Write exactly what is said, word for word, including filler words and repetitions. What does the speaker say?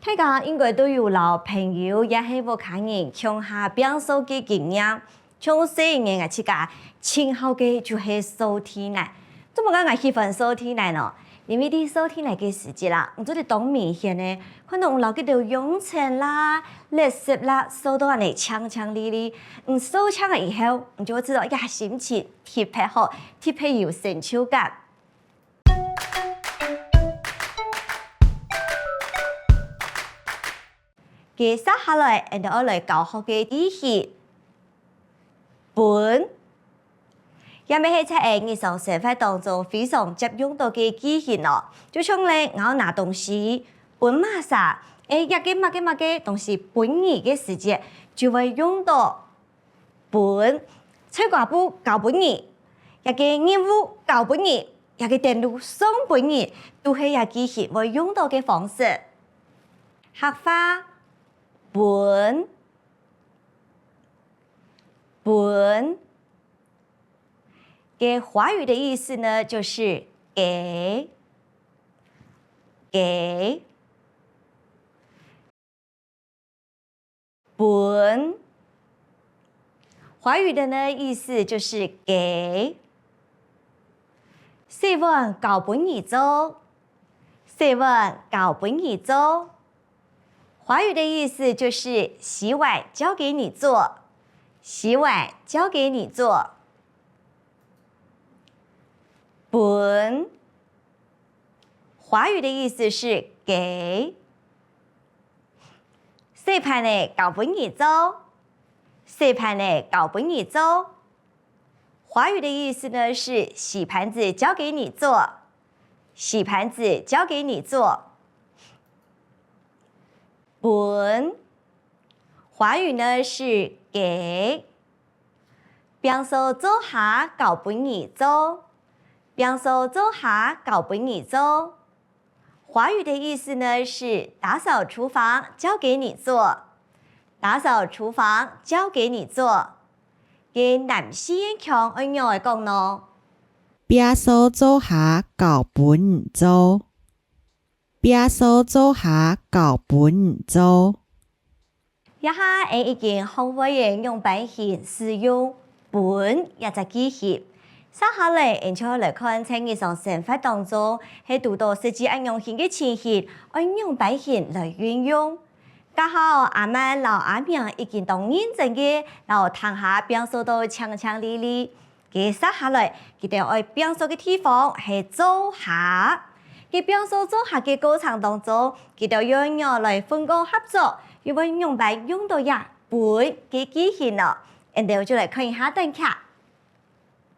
大家應該都有摎朋友也係屋下人共下拚掃个經驗。像細人仔𠊎自家盡好个就係掃地泥。做麼个𠊎喜歡掃地泥呢？因為在掃地泥个時節啦，你做得當明顯个看到你摎該兜臅塵啦、垃圾啦掃到恁仔淨淨俐俐，你掃淨了以後，你就會知道這下心情特別好，特別有成就感。 接下來，𠊎兜愛來教學个句型，分。這乜係在日常生活當中非常接用到个句型哦。就像咧，𠊎愛拿東西分麼儕，欸，這个麼个麼个東西分你个時節，就會用到 分，菜瓜布交分你，這个任務交分你，這个等路送分你，都係這句型會用到个方式。客話，分，分。个華語的意思呢，就是給，給。 分。華語的呢，意思就是給。洗碗交分你做，洗碗交分你做。華語的意思就是洗碗交給你做，洗碗交給你做。分。華語的意思是給。 洗盤仔交分你做，洗盤仔交分你做。華語的意思呢是洗盤子交給你做，洗盤子交給你做。分，華語呢是給。拚掃做下交分你做，拚掃做下交分你做。 華語的意思呢是打掃廚房交給你做，打掃廚房交給你做。个南四縣腔愛仰仔講呢？拚掃做下交分你做，拚掃做下交分你做。 這下𠊎已經學會了仰般形使用分這隻句型。接下來，𠊎就來看在日常生活當中，係堵到實際恁樣形个情形，愛仰般形來運用。家下阿曼摎阿明已經當認真个摎廳下拚掃到淨淨俐俐。 个接下來，佢兜愛拚掃个地方係灶下。个拚掃灶下个過程當中，佢兜愛仰來分工合作，又會仰般用到這分个句型呢？𠊎兜就來看一下短劇。